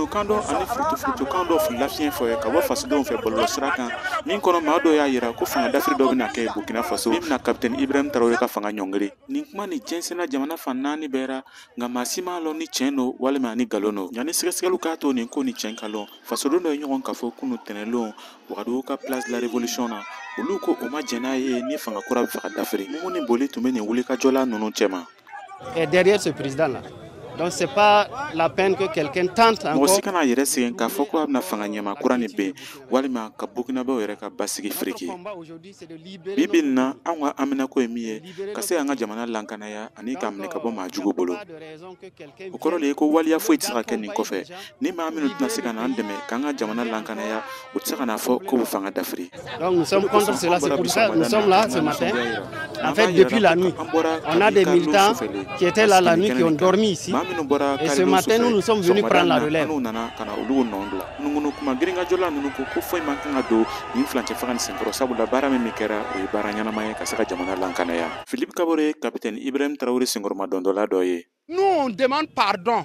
Kan dɔ ani furutufurutukan dɔ filila fiɲɛ fɛ ka bɔ fasodenw fɛ bɔlɔlɔsira kan, min kɔnɔ maa dɔ y'a yira ko fanga dafiri dɔ bɛna kɛ Burkina Faso min bɛna Kapitɛni Ibrahim Traoré ka fanga ɲɔngiri. Nin kuma nin jɛnsɛnna jamana fan naani bɛɛ ra, nka maa si m'a lɔn ni tiɲɛ don walima ni nkalon don. Yanni sɛgɛsɛgɛliw k'a to nin ko ni tiɲɛ ka lɔn, fasoden dɔ ye ɲɔgɔn kafo kunu tɛnɛlon Wagadugu ka Place de la Révolution na. Olu ko o ma jɛn n'a ye ni fanga kura bɛ fɛ ka dafiri. Mugu ni boli tun bɛ nin wulikajɔla ninnu cɛma. Et derrière ce président-là. Donc c'est pas la peine que quelqu'un tente encore. Mɔgɔ si kana yɛrɛ sɛgɛn k'a fɔ ko a bɛna fanga ɲɛma kura nin ben walima ka Burkinabɛw yɛrɛ ka basigi fereke. Bi bi in na, anw ka haminako ye min ye, ka se an ka jamana lankanaya ani k'a minɛ ka bɔ maa jugu bolo. O kɔrɔ de ye ko waleya foyi tɛ se ka kɛ nin kɔfɛ. Ni maa minnu tɛna se ka n'an dɛmɛ k'an ka jamana lankanaya, u tɛ se ka n'a fɔ k'u bɛ fanga dafiri. Donc nous sommes contre cela, c'est pour ça que nous sommes là ce matin. En fait, depuis la nuit, on a des militants qui étaient là la nuit, qui ont dormi ici. Et ce matin, nous nous sommes venus prendre la relève. N'u nana ka na olu nɔ bila. Ŋunuŋunu kuma girinkajɔla ninnu ko ko foyi man kan ka don nin furancɛ fanga nin senkɔrɔ, sabula baara min kɛra, o ye baara ɲɛnama ye ka se ka jamana lankanaya. Philippe Kabore ye Capitaine Ibrahim Traoré senkɔrɔma dɔndɔla dɔ ye. Nous, on demande pardon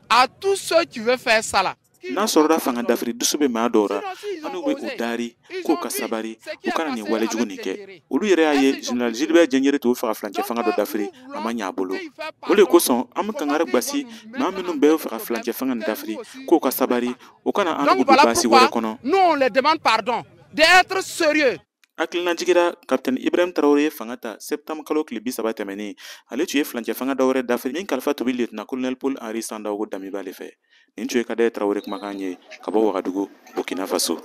à tous ceux qui veulent faire ça là. N'a sɔrɔla fanga dafiri dusu bɛ maa dɔw ra, an n'u bɛ u dari k'u ka sabari, u kana nin walejugu nin kɛ. Olu yɛrɛ y'a ye, Général Gilbert Diendéré tun bɛ fɛ ka furancɛ fanga dɔ dafiri, a ma ɲɛ a bolo. O de kosɔn an bɛ kangari gbasi maa minnu bɛɛ bɛ fɛ ka furancɛ fanga nin dafiri, k'u ka sabari, u kana an Donc don voilà baasi wɛrɛ pourquoi kɔnɔ. nous, on les demande pardon d'être sérieux. Hakilinajigira, Kapitɛni Ibrahim Traoré ye fanga ta septembre kalo tile 30 tɛmɛnen. Ale tun ye furancɛ fanga dɔ wɛrɛ dafiri min kalifa tun bɛ lieutenant colonel Paul Henri Sandaogo Damiba le fɛ. Nin tun ye Kadɛ Traoré kumakan ye ka bɔ Wagadugu, Burkina Faso.